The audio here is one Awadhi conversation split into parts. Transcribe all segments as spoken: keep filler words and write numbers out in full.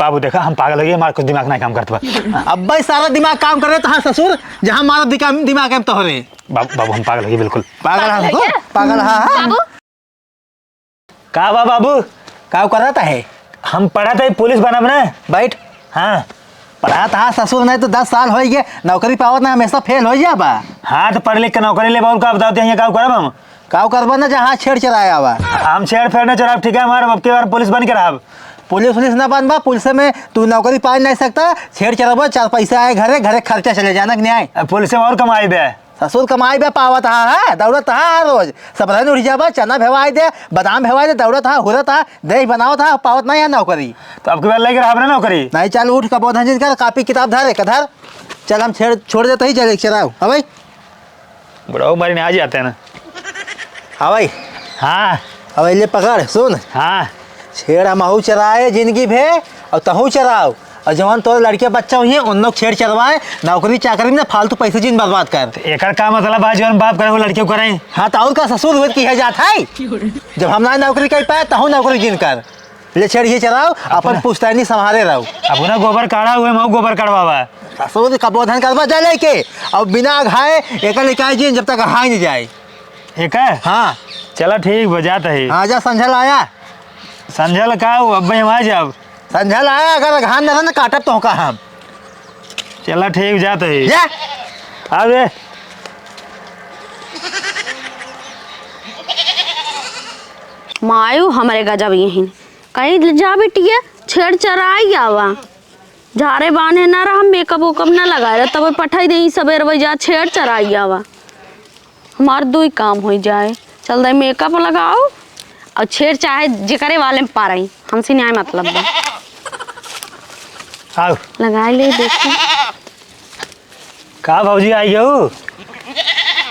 बाबू, देखा, हम पागल होइ गए, हमार कुछ दिमाग नाहीं काम करत बा। अब्बे सारा दिमाग काम करे तोहार ससुर, जहाँ मारा दिका-, दिमाग है तोहरे। बाबू, बाबू, हम पागल होइ गए बिल्कुल। पागल है पागल है ससुर, क्या? पागल है, हाँ? बाबू। का बा बाबू? का करत है? हम पढ़त है, पुलिस बनब ना। बैठ। हाँ। पढ़त हा ससुर, नहीं तो दस साल होइ गए, नौकरी पावत ना, हमेशा फेल होइ जाबा। हाँ, तो पढ़ लिख के नौकरी लेबा, और का बताओ, ते यहाँ का करब हम? का करबा ना, जहाँ छेड़ चराए आवा। हम छेड़ फेड़ ना चराब, ठीक है, हमार अब की बार पुलिस बन के रहब। पुलिस उलिस ना बनबा, पुलिस में तू नौकरी पाए नहीं सकता, छेड़ चराबा, चार पैसा आए घरे, घरे खर्चा चले, जाना कि नहीं आए? अब पुलिस में और कमाई बे। ससुर कमाई बे पावत हा, है, दौड़त हा हर रोज। सब रहन उठ जाबा, चना भेवाई दे, बादाम भेवाई दे, दौड़त हा, हुरत हा, देह बनावत हा, पावत नहीं है नौकरी। तो अब की बार लेके रहब ना नौकरी। नहीं, चल उठ, कबो धंजिन कर, कापी किताब धर, एक धर। चल हम छेड़, छोड़ देते ही, चल एक चराओ। हाँ भाई। बुढ़ऊ मारी ने आ जाते हैं ना। हाँ भाई। हाँ। अब ले पकड़, सुन। हाँ। छेड़ हमहू चराए जिंदगी भे, और तहू चराओ। और जवन तोर लड़के बच्चा हुई हैं, उन लोग छेड़ चरवाए, नौकरी चाकरी में ना फालतू पैसे जिन बर्बाद कर। तो एकर का मतलब बा, जवन बाप करे, वो लड़के करे? हाँ, तो और का ससुर हुए की है जात है? जब हम ना नौकरी कर पाए, तहू नौकरी जिन कर। ले छेड़ ये चराओ, अपन अपना पुश्तैनी संभाले रहो। अपना गोबर काढ़ा हुए, मऊ गोबर कढ़वावा। ससुर का बोधन करबा जा लेके, और बिना अघाए एकर लेके आए जिन, जब तक अघाए नहीं जाए। एकर? हाँ। चला ठीक बा, जात ही। हाँ, जा, संझल आया। संझल का हो, अब हम आ जाब। संझल आया, अगर घान न रहे न काटब तोहका हम। चला ठीक, जात ही। जा। अबे। मायू हमरे गजब यहीं। कहीं जा बिटिया, छेड़ चराई आवा। झारे बान्हे ना रहा, मेकअप वेकअप ना लगाए रहा, तब पठाई दे सबेर बजे जा छेड़ चराई आवा। हमार दुई काम होइ जाए, चल दे मेकअप लगाओ और छेड़ चाहे जेकरे वाले में पारई, हमसे न्याय मतलब बा। आओ। लगाए ले देखी। का भौजी आई गयो?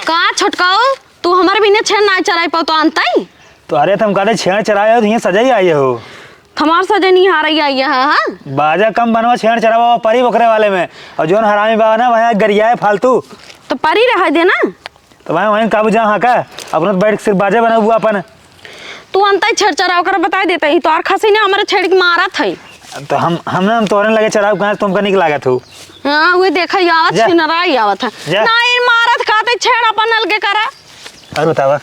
का छोटकाओ, तू हमारे बिना छेड़ ना चराई पाओ तो अंतई? तो अरे तुम कहते छेड़ चराए हो तो ये सजाई आई हो। हमार सजनी हारई आई है, हाँ? बाजा कम बनवा, छेड़ चरावा परी ओकरे वाले में। और जोन हरामी बाबा ना वहाँ गरियाए फालतू। तो परी रह दे ना। तो वहीं, वहीं काबू जा, हाँ का? अपना तो बैठ के सिर्फ बाजे बना हुआ अपन। तू अंता ही छेड़ चरा ओकरा बताई देता ही, तो आर खसी ने हमारे छेड़ के मारा था। तो हम, हम ना, हम तोहरे लगे चराऊ कहाँ से तुमका निक लागत हो? हाँ, वही देखा ही आवत जा। छिनरा ही आवत है। जा। ना, इन मारत खाते छेड़ अपन अलगे करा। और बतावा।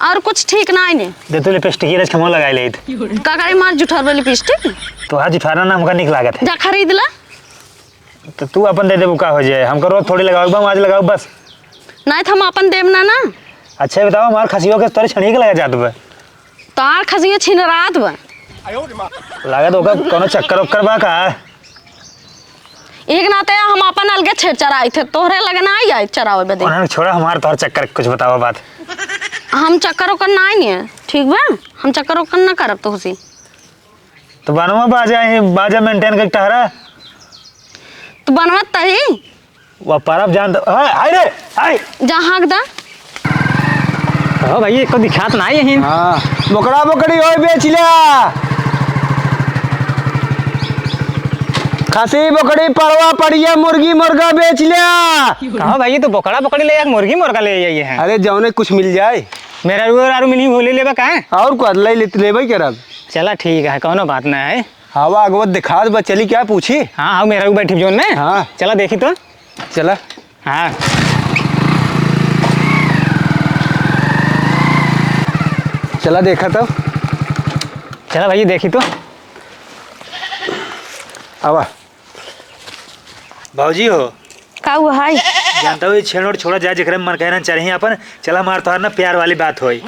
और कुछ ठीक ना है ने। दे तू लिपस्टिक, ये रच खमो लगाई लेत। का करे मार जुठार वाली लिपस्टिक? तो हाँ, जुठारा ना हमका निक लागत है। जा खरीद ला। तो तू अपन दे देबू का हो जाए, हमका रोज थोड़ी लगाओ, बा आज लगाओ बस। नहीं तो हम अपन देब ना ना। अच्छा ये बताओ, हमार खसियो के तोरे छनिए के लगा जात बा। तार खसियो छिन रात बा। लागत होगा कोनो चक्कर उक्कर बा का? एक नाते हम अपन अलगे छेड़ चराई थे, तोहरे लगे ना आई, आई चरावे बदे। उन्हें छोड़ा, हमार तोहर चक्कर कुछ बतावा बात। हम चक्कर उक्कर ना आई है, ठीक बा? हम चक्कर उक्कर ना करब तोहसे। तो बनवा बाजा ही, बाजा maintain करके टहरा। तो बनवा तही। वह परब जान तो, हाय, हाय रे, हाय। जा हाँक दा। हो भाई, एको दिखात नाही है। हाँ, बोकड़ा बोकड़ी होय बेच ल्या। खसी बोकड़ी, पड़वा पड़िया, मुर्गी मुर्गा बेच ल्या। कहो भाई, ये तो बोकड़ा बोकड़ी ले, एक मुर्गी मुर्गा ले आई है। अरे, जौने कुछ मिल जाए। मेरा रू आरू मिली, वो ले लेबा का? और को ले, ले, लेबे करब। चला ठीक है, कौनो बात ना है। हवा अगवत दिखात बा, चली क्या पूछी? हाँ, हाँ, मेहरारू बैठी जोन में। हाँ। चला देखी तो। चला। हाँ। चला देखा तब। चला भाई, देखी तो। आवा। भौजी हो। का हुआ है? जानता हो, ये छेड़ ओड़ छोड़ा जाए, जेकरे मन कहना चाहिए अपन। चला, हमार तोहार ना प्यार वाली बात होई।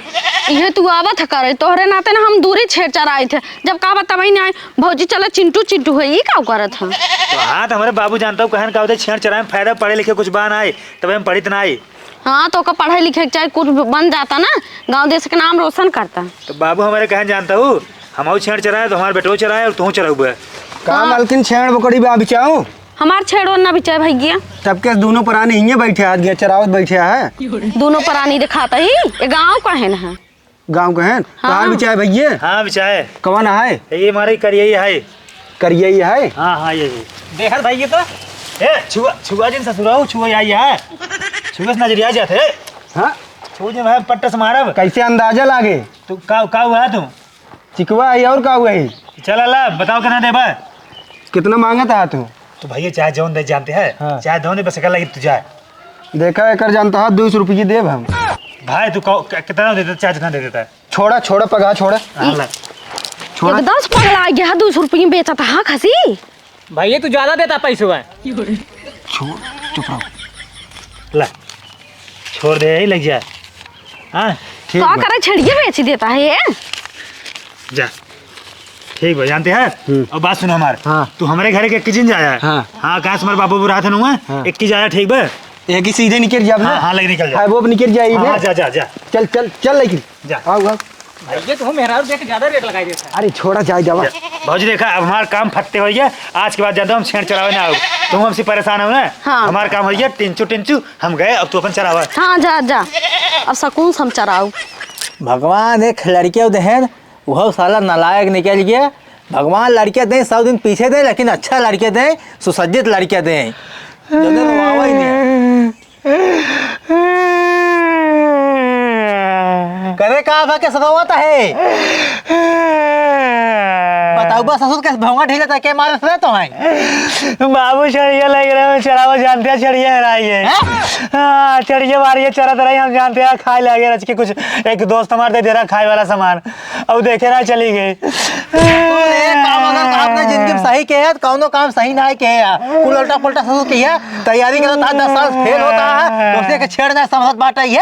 इहे तू आवत ह करे, तोहरे नाते ना हम दूरी छेड़ चराइत है। जब का बतावई ना, भौजी चला चिंटू चिंटू है, ई का करत ह? तो हाँ, तो हमारे बाबू जानता हूँ, कहन का होते छेड़ चराए में फायदा, पढ़े लिखे कुछ बा ना आई, तब हम पढ़ित ना आई। हाँ, तो ओकर पढ़े लिखे के चाहे कुछ बन जाता ना, गाँव देश के नाम रोशन करता। तो बाबू हमारे कहन जानता हूँ, हम छेड़ चराए तो हमारे बेटो चराए और तू चराऊ बे। का हाँ। मालकिन छेड़ बकरी बा बिचाऊ? हमार छेड़ो ना बिचाए भैया। तब के दोनों प्राणी हिये बैठे, आज गया चरावत बैठे है। दोनों प्राणी दिखाता ही, ये गाँव का है ना? गाँव का है? हाँ। कहाँ बिचाए भैया? हाँ, बिचाए। कौन है? ये हमारे करिए ही है। करिए ही है? हाँ, हाँ, ये, ये। देहर भाई ये तो। ए, छुआ, छुआ जिन ससुराऊ, छुआ आई है। छुआ से नजरिया जाते। हाँ? छुआ जिन है, पट्ट से मारब। कैसे अंदाजा लागे? तू का, का हुआ तू? चिकवा है और का हुआ है? चल अला, बताओ कितना देबा? कितना मांगत है तू? तो भैया चाहे जौन दे जानते हैं, हाँ। चाहे जौन दे बस कर लगी तू जाए। देखा एकर जानता है, दो सौ रुपये देब हम। भाई तू कहो, क-, कितना दे देता, चाहे जितना दे देता है। छोड़ा, छोड़ा पगहा, छोड़ा। हाँ, ला। छोड़ा। एकदम से पगला गया है, दो सौ रुपये में बेचत है, हाँ, खसी? भैया तू ज्यादा देता पैसवा। छोड़, चुप रहो। ला, छोड़ दे, यही लग जा। हाँ, ठीक का बा। करे, छेड़िए बेच देता है ये। जा, ठीक बा, जानते हैं? हम्म। अब बात सुन हमार। हाँ। तू हमारे घर के एक दिन जाया है। हाँ। हाँ, कहाँ से हमारे बाबू बुरा थे ना, हाँ। एक ही जाया, ठीक बा? एक ही सीधे निकल जा अपना। हाँ, हाँ, लग निकल जा। हाँ, वो अब निकल जाइए हाँ, ना। हाँ, जा, जा, जा। चल, चल, चल, लेकिन। जा। आओ, आओ। भैया, तू मेहरारू देख के ज्यादा रेट लगाई देता है। अरे, छोड़ा, जाए दवा। भौजी, देखा, अब हमार काम फत्ते हो गया। आज के बाद ज्यादा हम छेड़ चरावे ना आओ। तुम हमसे परेशान हो ना? हाँ। हमार काम हो गया, टिंचू, टिंचू, हम गए, अब तू अपन चरावा। हाँ, जा, जा। अब सकून से हम चराऊ। भगवान एक लड़के देहन, वह साला नालायक निकल गया। भगवान लड़के दें, सब दिन पीछे दें, लेकिन अच्छा लड़के दें, सुसज्जित लड़के दें। ज्यादा रोवावा ही नहीं। करे का बा, के सतावत है? बताऊ बा ससुर, के भौंगा ढीला तके मारे से तो है। बाबू, छड़िया लग रहे हैं, चरावा जानते हैं, छड़िया हेराई है। हैं? हाँ, छड़िया मारिए, चरत रही, हम जानते हैं, खाए लगे रच के कुछ, एक दोस्त हमारे दे दे रहा खाए वाला सामान। अब देखे ना चली गई। तू एक काम अगर अपने जिंदगी में सही के है, तो कौनो काम सही ना है के है। कुल उल्टा पुल्टा ससुर के है, तैयारी करत है, दस साल फेल होता है, दूसरे के छेड़ ना समझत बाटे है।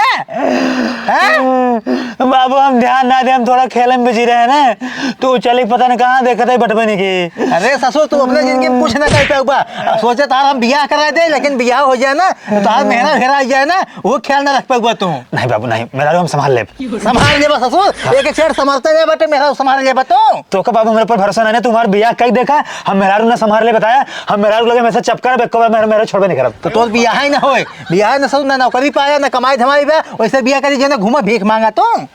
हैं? बाबू, हम ध्यान ना दे, हम थोड़ा खेले में बिजी रहे ना, तो चली पता न कहाँ देखत है बटबे नहीं की। अरे ससुर, तू अपने जिंदगी में कुछ ना कर पाऊबा। अब सोचे तार हम बियाह करा दे, लेकिन बियाह हो जाए ना, तो तार मेहरा हेरा जाए ना, वो ख्याल ना रख पाऊबा तू। नहीं बाबू, नहीं, मेहरारू हम संभाल लेब। संभाल लेबा ससुर, एक छेड़ संभालते नहीं बटे, मेहरा संभाल लेबा तू। तो का बाबू, मेरे पर भरोसा नहीं है, तुम्हारा बियाह कई देखा, हम मेहरारू ना संभाल ले बताया, हम मेहरारू लगे में से चपका ना बेको, मेहरा, मेहरा छोड़बे नहीं करब। तो तोर बियाह ही ना होए, बियाह ना ससुर, ना नौकरी पाया, ना कमाई धमाई बा, वैसे बियाह करी जो ना घूमा भीख मांगा तू।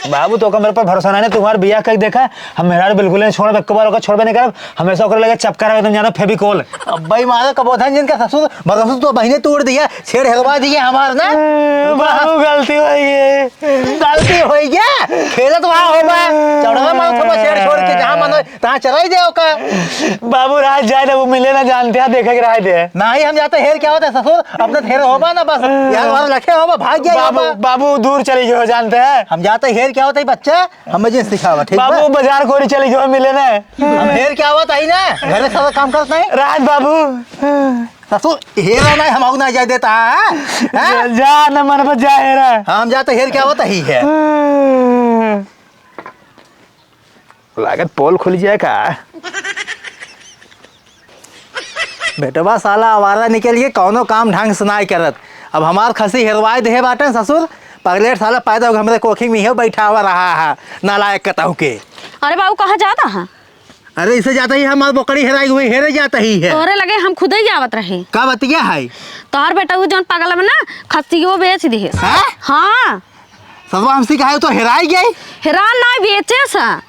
बाबू, तो का मेरे पर भरोसा नहीं है, तुम्हारा बियाह कई देखा, हम मेहरारू बिल्कुल नहीं छोड़ब, एक बार ओकर छोड़बे नहीं करब, हमेशा ओकर लगे चपका रहे, तुम जानो फेविकोल। अब्बई मारो कबोधन जिनका ससुर, भरोसा तो बहिने तोड़ दिया, छेड़ हेरवा दिया हमार ना। ए, बाबू, गलती हो गई। गलती हो गया, खेलत वहाँ होबा, चौड़वा मारो थोड़ा छेड़ छोड़ के, जहाँ मनो तहाँ चराई दे ओका। बाबू, राज जाए ना, वो मिले ना, जानते हैं, देखे के राय दे। नहीं, हम जाते हेर क्या होता है ससुर, अपने हेर होबा ना बस, यार, हमारे लखे होबा, भाग गया बाबू, होबा। बाबू, दूर चली गई हो, जानते हैं। हम जाते हेर क्या होता है बच्चा, हमें जिन सिखावा, ठीक बा? बाबू, बाजार कोरी चली गई हो, मिले ना। हम हेर क्या होता है ना, घर में सारा काम करता है। राज बाबू। ससुर, हेरा ना, हम आऊ ना जाए देता, हाँ? हाँ? जा, जा, न मन पर जा, हेरा। हाँ, हम जाते हेर क्या होता ही है। लागत पोल खुल जाए का? बेटवा साला आवारा निकल के कौनो काम ढंग से नाई करत। अब हमार खसी हेरवाए देहे बाटे ससुर, पगलेट साला पैदा होके हमरे कोखी में ही बैठा हुआ रहा है, नालायक कतहू के। अरे बाबू, कहाँ जाता है? अरे इसे जाता ही हमार बकरी हेराई हुई, हेरे जाता ही है। तोहरे लगे हम खुदे ही आवत रहे। का बतिया है? तोहर बेटा वो जौन पागल बा ना, खस्सी वो बेच दिहे। हैं? हाँ। ससुर हमसे कहा तो हेराई गई? हेरान ना बेचे सा।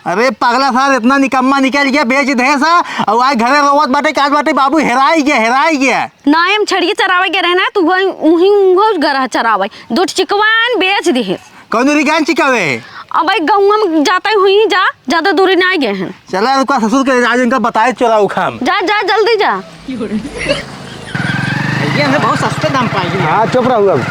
अरे पगला सार, इतना निकम्मा निकल गया, बेच दे सा, और आज घरे रोवत बाटे, काज बाटे, बाबू हेराई गया, हेराई गया। ना हम छड़िए चरावे के रहे ना, तू वही, उही उहो गरह चरावे, दो चिकवान बेच दिहे। कौन दूरी गान चिकावे? अब भाई गौवा में जाते हुई जा, ज्यादा दूरी ना गए हैं। चला रुका ससुर के आज इनका बताए चोरा उखाम। जा, जा, जल्दी जा। ये हमें बहुत सस्ते दाम पाई है। हाँ, चुप रहो अब।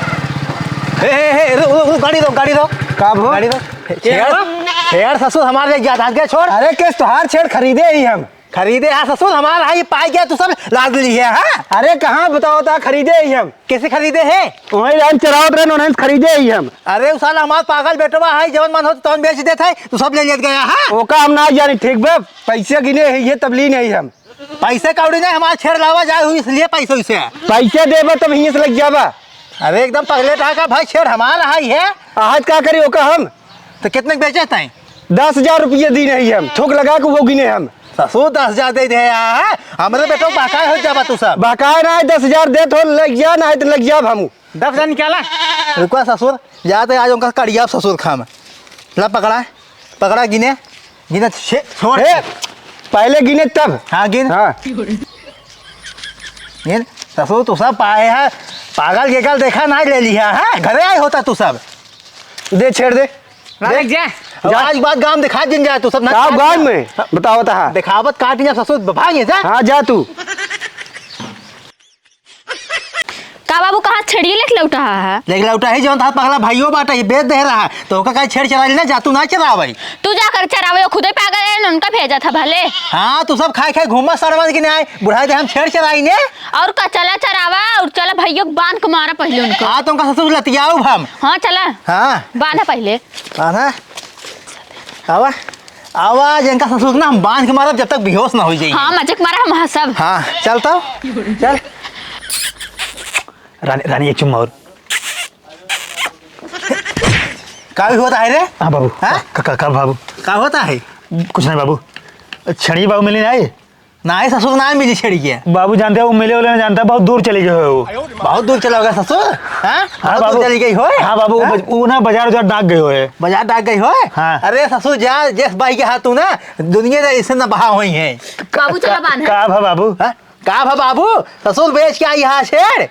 हे, हे, हे, रुक, रुक, रुक, गाड़ी रोक, गाड़ी रोक। का भो? गाड़ी रोक। हे, क्या छेड़, हुआ? छेड़ ससुर हमारे एक जात हाथ गए छोड़। अरे, किस तोहार छेड़ खरीदे ही हम। खरीदे, हाँ, ससुर हमारा, हाँ, ये पाई गया, तू सब लाद ली है, हाँ? अरे, कहाँ बताओ ता खरीदे ही हम। कैसे खरीदे है? वहीं राम चरावत रहे, वहीं खरीदे ही हम। अरे, उ साला हमार पागल बेटवा है, जवन मन हो तवन बेच देत है, तू सब ले लेत गया, हाँ? ओका हम ना जानी, ठीक बे, पैसे गिने है, ये तब ली नहीं हम। पैसे कौड़ी नहीं, हमार छेड़ लावा जाए हुई, इसलिए पैसे उसे। पैसे देबा तब हियां से लग जाबा। अरे एकदम पगलेट आका भाई, छेड़ हमार हाई है। आहत का करी ओका हम? तो कितने के बेचे तैं? दस हजार रुपये दी नहीं हम, थोक लगा के वो गिने हम। ससुर दस हजार दे दे यार, हमरे बेटो बहकाए हो जाबा तू सब। बहकाए ना है, दस हजार दे तो लग जा, ना है तो लग जाब हम। दस हजार निकाला। रुका ससुर, जाते आज उनका कड़िया ससुर खाम। ला पकड़ा, पकड़ा गिने, गिने छे-, छोड़। ए, पहले गिने तब। हाँ, गिन। हाँ। गिन, ससुर तू सब पाए है, पागल गेगल देखा ना ले लिया है, घरे आए होता तू सब। दे, छेड़ दे। ना दे। लग जाए। जा। आज बाद गाँव दिखा दिन जा तू सब ना। का गाँव में? बताओ, बता। दिखावत काट जा ससुर, भाग यहाँ से। हाँ, जा तू। का बाबू, कहाँ छेड़िए लेके लौटा है? लेके लौटा है, जौन था पगला भाइयों बाटा, ये बेच दे रहा है, तो ओका काहे छेड़ चरा लेना, जा तू ना चरावे। तू जाकर चरावे, वो खुदे पागल है, उनका भेजा था भले। हाँ, तू सब खाए खाए घूमा सड़वन की नहीं, बुढ़ाई दे हम छेड़ चराई ने। और का, चला चरावा, और चला भैया को बांध के मारा पहले उनको। हाँ, तुमका ससुर लतियाऊ हम। हाँ, चला। हाँ। बांधा पहले। बांधा। आवा, आवा, जिनका ससुर ना हम बांध के मारब जब तक बेहोश ना हो जाइए। हाँ, मजे के मारा हम हंसब। हाँ, चल तो, चल। रानी, रानी, एक चुम्मा और। का भी होता है रे? हाँ बाबू। हाँ? का, का, का बाबू? का होता है? कुछ नहीं बाबू। छड़ी बाबू मिली नहीं? नाही ससुर, ना मिली छेड़ी के। बाबू जानते हो, वो मिले वाले ना जानता, बहुत दूर चली गई हो वो। बहुत दूर चला होगा ससुर? हाँ? हाँ बहुत दूर बाबू। चली गई हो? हाँ बाबू, वो हाँ? बज-, वो ना बाजार उजार डाक गई हो है। बाजार डाक गई हो? हाँ। अरे ससुर, जा, जिस बाई के हाथ तू ना, दुनिया से इससे ना बहा हुई है। बाबू चला का, बांध है। का भा बाबू? हाँ? का भा बाबू? ससुर बेच के आई यहाँ छेड़?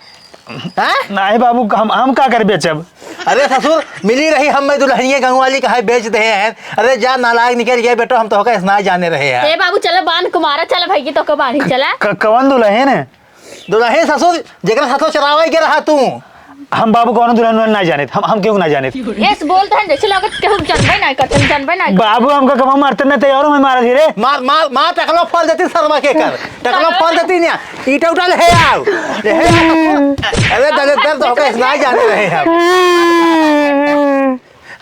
हाँ? नाही बाबू, हम, हम का कर बेचब? अरे ससुर, मिली रही हम में दुल्हनिया गंगवाली का है, बेच दे हैं। अरे जा नालायक निकल गया बेटो, हम तोहका इसना जाने रहे हैं। ए बाबू, चला बांध कुमारा, चला भाई की तोहका बांधी, चला। क-, कवन दुल्हन है? दुल्हन ससुर, जेकरा साथो चरावे के रहा तू। हम बाबू कौनो दुल्हन उल्हन ना जानित, हम, हम केहू ना जानित। यस बोलत हैं जैसे लागत केहू जनबे ना करते, जनबे ना करते। बाबू हमका कमा मारते ना तैयार में मारा धीरे। मार, मार, मार, टकलो फोल देती सरवा के कर। टकलो फोल देती ना। ईटा उठा ले, हे आओ। ले, हे आओ। अरे, दले दर्द होकर इतना ही जाने रहे हम।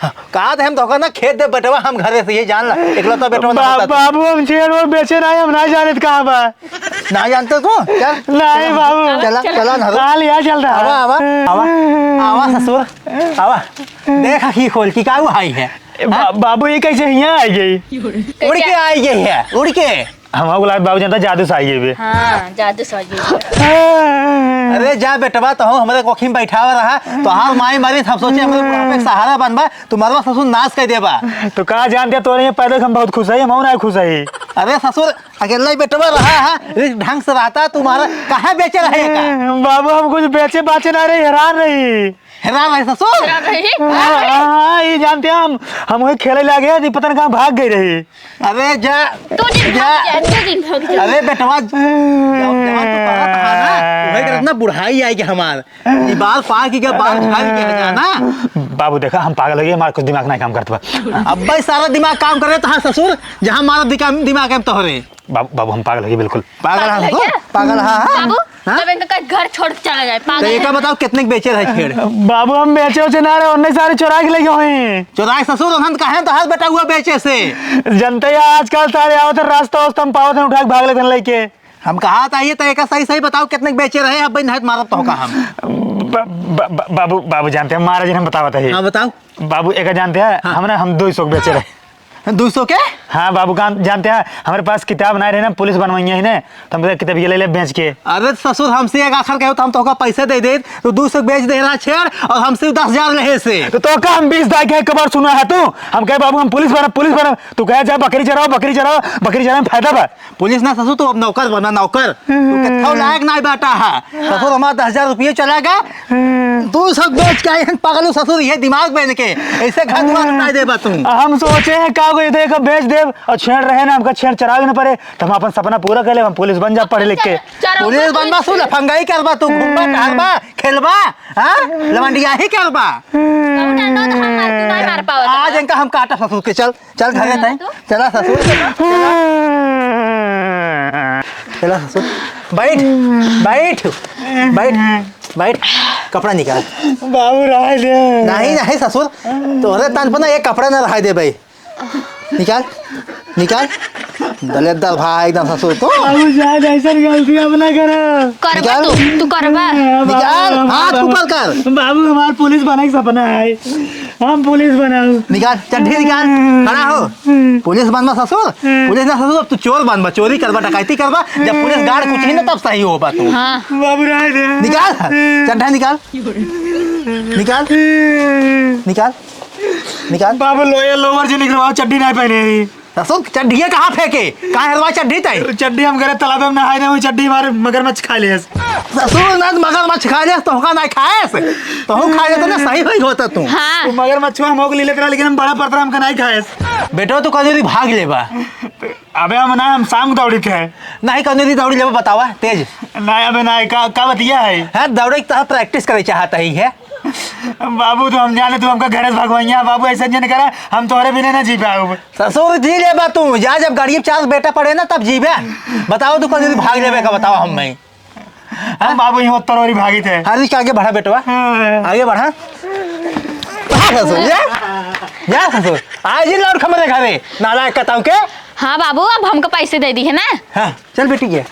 हाँ, कहा थे हम तो ना खेत दे बेटवा, हम घरे से ये जान ला, एकलौता बेटवा ना बा-, होता तो। बाबू, हम छेड़ वो बेचे ना, हम ना जाने कहाँ बा। ना जानते तू? चल। नहीं बाबू। चला, चला ना। हाल यहाँ चल रहा। आवा, आवा, आवा, आवा ससुर, आवा। देखा की खोल की का हुआ है? ए, बा-, हाँ? बाबू, ये कैसे यहाँ आ गई? उड़ के आई गई है, उड़ के। हम बोला बाबू जानता जादू से आई गई बे। हाँ, जादू से आई गई। अरे जा बेटवा, तो हम हमारे कोखी में बैठावा रहा, तो हार माई मारी, हम सोचे हमारे बुढ़ापे के सहारा बनबा, तुम्हारा ससुर नाश कर देबा। तो का जानते तोरे ये पैदा हम बहुत खुश है, हम ना खुश है। अरे ससुर, अकेला ही बेटवा रहा है, रिस ढंग से रहता तुम्हारा, कहाँ बेचे रहे का? बाबू, हम कुछ बेचे बाचे ना रही, हैरान रही। हेरा रहे ससुर? हेरा रही? हाँ, हाँ, हाँ, ये जानते हैं हम, हम वही खेले लागे, नहीं पता ना कहाँ भाग गई रही। अरे जा, तू जिन जा। भाग जा, तू जिन भाग जा। अरे बेटवा, जब, जब तू पढ़त रहा ना, वही करत ना बुढ़ाई आई कि हमार। ये बाल पाक के बाल झाड़ के हटा ना। बाबू देखा, हम पागल हो गए, हमारा कुछ दिमाग नहीं काम करता। अब भाई सारा दिमाग काम करे तो हाँ ससुर, जहाँ हमारा दिका-, दिमाग है तोहरे। बाबू, बाबू, हम पागल हो गए बिल्कुल। पागल पागल है है तो? क्या? पागल है, हाँ? बाबू, हाँ? तब इनका कहीं घर छोड़ के चला जाए, तो पागल ये है। का बताओ, कितने के बेचे रहे छेड़? बाबू, हम बेचे उचे ना रहे, उन्ने सारे चुरा के ले गए हैं। चुरा के ससुर, हम कहे तो हाथ बेटा हुआ बेचे से। जनते ही आजकल सारे आवत हैं, रास्ता उस्ता हम पावत हैं, उठा के भाग लेते हैं लेके। हम कहा था ये तो एक सही सही बताओ, कितने के बेचे रहे, अब नहीं मारब तो का हम। ब-, ब-, ब-, बाबू, बाबू जानते हैं, महाराज जी हम बतावत है। हाँ, बताओ। बाबू, एक जानते हैं, हाँ। हमने, हम दो सौ के बेचे रहे। दो सौ के? हाँ बाबू, काम जानते हैं, हमारे पास किताब ना रहे ना, पुलिस बनवाइए ही ने, तो हम किताब ये ले ले बेच के। अरे ससुर, हमसे एक आखर कहो तो हम तोहका पैसे दे दे, तो दो सौ बेच दे रहा छेड़ और हमसे दस हजार रहे से। तो तोहका हम बीस दाई के खबर सुना है तू, हम कहे बाबू हम पुलिस बनब, पुलिस बनब, तू कहे जा बकरी चराओ, बकरी चराओ, बकरी चरावे में फायदा बा। पुलिस ना ससुर, तू अब नौकर बना, नौकर। तू कितना लायक ना बेटा है। ससुर, हमारा दस हजार रुपये चला गया। तू सब बेच के आए हैं पागल ससुर, ये दिमाग में इनके। ऐसे घर दुआर उठाई देबा तू। हम सोचे हैं का कोई देखो बेच देब और छेड़ रहे ना, हमका छेड़ चरावे ना पड़े, तो हम अपन सपना पूरा कर ले, हम पुलिस बन जा पढ़े लिख के। चलो, पुलिस बनबा, सुन, लफंगाई करबा तू, घूमबा, टहरबा, खेलबा, हाँ? लवंडिया ही करबा। कहूँ ना, ना तो हम मार, तू नहीं मार पावत आज बा। इनका हम काटा ससुर के, चल। चल घरे तैं। तो? चला ससुर, चला। चला ससुर। बैठ, बैठ, बैठ, बैठ। कपड़ा निकाल। बाबू, रहा दे। नहीं, नहीं ससुर, तोहरे तन पर ना ये कपड़ा ना रहा दे भाई। निकाल, निकाल। दलेदर भाई एकदम ससुर तो। बाबू, जान ऐसा गलती अब ना करो। करबा निकाल। तू, तू करबा। निकाल, बाबू, हाथ हमार, ऊपर कर। बाबू, हमार पुलिस बने के सपना है। हम पुलिस बनाऊ। निकाल, चड्ढी निकाल, खड़ा हो। पुलिस बनबा ससुर, पुलिस ना ससुर, अब तू चोर बनबा, चोरी करबा, डकैती करबा, जब पुलिस गार्ड कुछ ही ना तब सही होबा तू। हाँ। बाबू रहा दे। निकाल, चड्ढा निकाल। निकाल, निकाल, निकाल। बाबू लोया लोवर जो निकलवाओ, चड्ढी ना पहने ही। ससुर, चड्ढिया कहाँ फेंके? कहाँ हेरवा चड्ढी तई? चड्ढी हम गरे तालाब में नहाए ना, वही चड्ढी हमारे मगरमच्छ खा ले। ससुर, ना मगरमच्छ खा ले, तोहका ना खाएस। तोहू खा ले तो ना सही होई होता तू। हाँ। वो मगरमच्छ हम होके ले लेत रहा, लेकिन हम बड़ा परत रहा, हमका नहीं खाएस। बेटो, तू कजरी भाग लेबा। अबे हम ना, हम शाम को दौड़ी थे। नहीं, कजरी दौड़ी लेबा, बतावा, तेज। नहीं, अबे नहीं, का, का बतिया है? हाँ, दौड़े की तरह practice करे चाहता ही है। बाबू, तो हम जाने तू हमका घरे से भगवइया। बाबू, ऐसा जिन करा, हम तोहरे बिना ना जी पाउब। ससुर, जी लेबा तू, जा, जब गाड़ी पे चार बेटा पड़े ना, तब जीबे। बताओ, तू कजरी भाग लेबे का, बताओ हम मैं। हम बाबू, यहाँ तरोरी भागी थे। हाँ, इसके आगे बढ़ा बेटवा, हाँ। आगे बढ़ा। जा ससुर, जा। जा ससुर, आज ही लौट हमरे घरे, नालायक कताऊ के। हाँ बाबू, अब हमको पैसे दे दी है ना। हाँ, चल बेटी, ये।